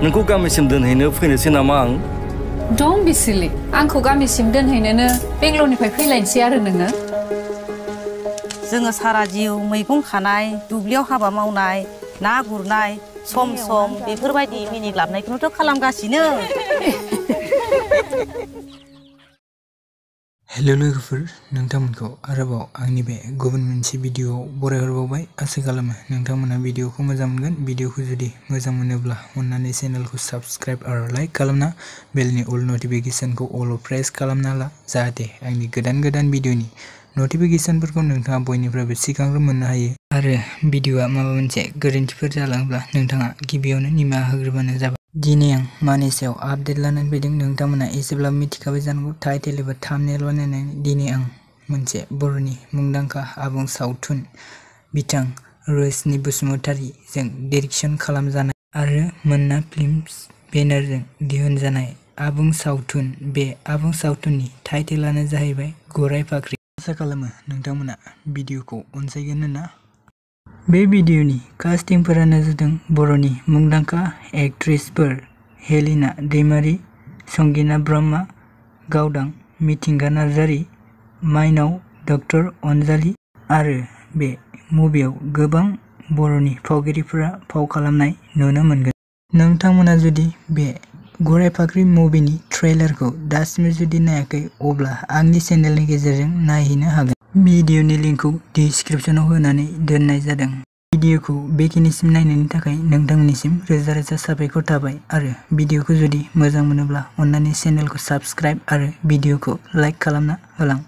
नोंखौ गामिसिम दोनहैनो फैनोसै नामा आं? Don't be silly. आंखौ गामिसिम दोनहैनोनो बेंगलरनिफ्राय फैलायनोसै आरो नोङो? जोङो सारा जिउ मैगं खानाय, दुब्लियाव हाबा मावनाय, ना गुरनाय, सम बेफोरबायदि मिनिग्लाबनायखौनोथ' खालामगासिनो। हेलो लोगोफोर, नोंथांमोनखौ आरोबाव आंनि बे गुबुन मोनसे भिडिअआव बरायहरबावबाय। आसा खालामो नोंथांमोना भिडिअखौ मोजां मोनगोन। भिडिअखौ जुदि मोजां मोनोब्ला अन्नानै चेनेलखौ साबस्क्राइब आरो लाइक खालामना बेलनि अल नटिफिकेसनखौ अल प्रेस खालामना ला, जाहाथे आंनि गोदान भिडिअनि नटिफिकेसनफोरखौ नोंथाङा बयनिफ्रायबो सिगांग्रो मोननो हायो। आरो भिडिअआ माबा मोनसे गोरोन्थिफोर जालाङोब्ला नोंथाङा गिबियावनो निमाहा होग्रोबानो जाबाय। दिनै आं मानि सायाव आपडेट लानानै फैदों नोंथांमोना एसेब्लाबो मिथिखाबाय जानांगौ टाइटेल एबा थाम्बनेल बानायनानै। दिनै आं मोनसे बर'नि मुंदांखा आबुं सावथुन बिथां रोशनि बसुमतारीजों डिरेक्सन खालामजानाय आरो मोन्ना फिल्म्स बेनारजों दिहुनजानाय आबुं सावथुन। बे आबुं सावथुननि टाइटेलानो जाहैबाय गराइ फाख्रि। आसा खालामो नोंथांमोना भिडिअखौ अनसायगोन होनना। बे भिडिअनि कास्टिंफोरानो जादों बर'नि मुंदांखा एक्ट्रेसफोर हेलिना दैमारि, songeena ब्रह्म, गावदां मिथिंगा नार्जारि, माइनाव डक्टर अनजालि आरो बे मुभियाव गोबां बर'नि फावगिरिफोरा फाव खालामनाय नुनो मोनगोन। नोंथांमोना जुदि बे गराइ फाख्रि मुभिनि ट्रेलारखौ दासिमबो जुदि नायाखै अब्ला आंनि चेनेलनि गेजेरजों नायहैनो हागोन। भिडिअनि लिंकखौ डिसक्रिपसनाव होनानै दोननाय जादों। भिडिअखौ बेखिनिसिम नायनायनि थाखाय नोंथांमोननिसिम रोजा रोजा साबायखर थाबाय। आरो भिडिअखौ जुदि मोजां मोनोब्ला अन्नानै चेनेलखौ साबस्क्राइब आरो भिडिअखौ लाइक खालामना होलां।